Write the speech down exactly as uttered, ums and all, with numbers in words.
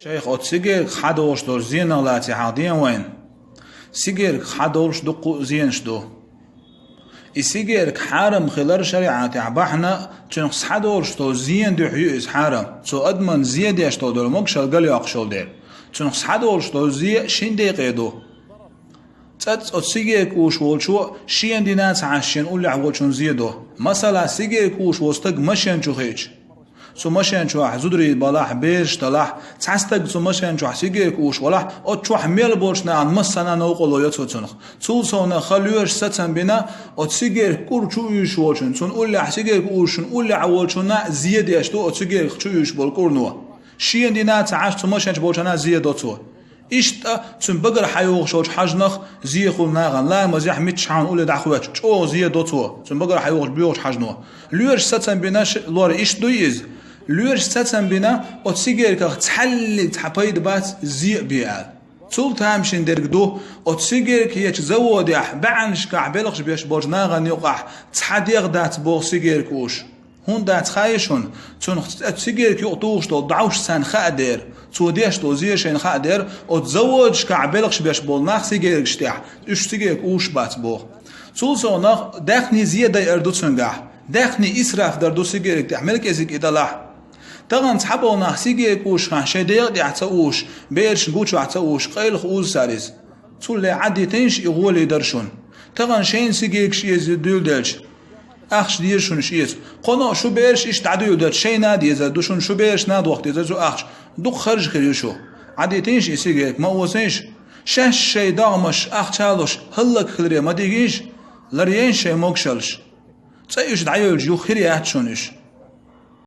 Шайх, оцу сигерках хьадолуш долу зенах лаций хьахден вайна. Сигерках хьадолуш дуккха а зенаш ду. И сигерка хьарам хилар шариӀатехь бахьана, цуьнах схьадолуш долу зен дуьхьа ю иза хьарам. Цо адаман зен деш долу долу могушалла галйоккхуш йолу дела. Цуьнах схьадолуш долу зен шина декъе ду. ЦӀацца оцу сигерка уьйш волчо шена дина ца Ӏаш шена уллехь волчун зен до. Масала, сигерка уьйш волу стаг машен чу хиъча, цу машен чохь зударий балахь, бераш далахь, цхьа стаг цу машен чохь сигерка уьйш валахь, оцу чохь мел болчу нахана массанхьа новкъарло йо цо цунах. Цул совнаха лоьраш сацам бина, оцу сигерка кӀур чу уьйш волчун, цунна уллехь сигерка уьйшучун уллехь волчунна зен деш ду оцу сигерка чу уьйш болу кӀурно. Шена дина ца Ӏаш цу машен чу болчунна зен до цо. Иштта цуьнан багара хьайогӀуш йолчу хьажнах зен хуьлу нахана, ламазехь миччахьа улле дӀахӀоьттича, чӀогӀа зен до цо, цуьнан багара хьайогӀуш боьхачу хьажно. Лоьраш сацам бина ш-, лор иштта дуй иза? Лоьраш сацам бина, оцу сигерках цхьаллиг цхьа пайда бац, зен а бе аьлла. Цул тамашийна дерг ду, оцу сигерка ечу заводехь, бӀаьннашкахь белхаш беш болчу нахана юкъахь цхьа дегӀ дац боху сигерка уьйш. ХӀунда дац хаьий шуна? Цунах ц-, сигерка юкъа тухуш долу дӀовш царна хаа дера, цо деш долу зен шайна хаа дера, оцу заводашкахь белхаш беш болу нах сигеркаш тӀехь, уьш сигерка уьйш бац боху. Цул совнаха даьхни зен дайар ду цуьнгахь, даьхни исраф дар ду сигерка тӀехь, мел кӀезиг и далахь. Тахана цхьаболу нах сигерка уьйш хан шайн дегӀа тӀехь ца уьйш, берашна гучохь ца уьйш, къайлаха узу цара иза. Цул ле Ӏадитийша и гӀоле дара шуна. Тахана шайна сигеркаш эца дуьйладелча, ахча деза шуна эца. Кхуно а шу бераш иштта дӀадуьйладелча, шайна а дезар ду шуна, шу берашна а дохка дезар цу ахча. Дукха харж хир ю шу. Ӏадитийша и сигерка, ма эцийша. Шаьш шайн догӀмаш ахча а луш, хӀаллакьхиларе ма дигийша, ларъейша шайн могушаллаш. ЦӀа уьш дӀайевлча юха хир яц шуна уьш.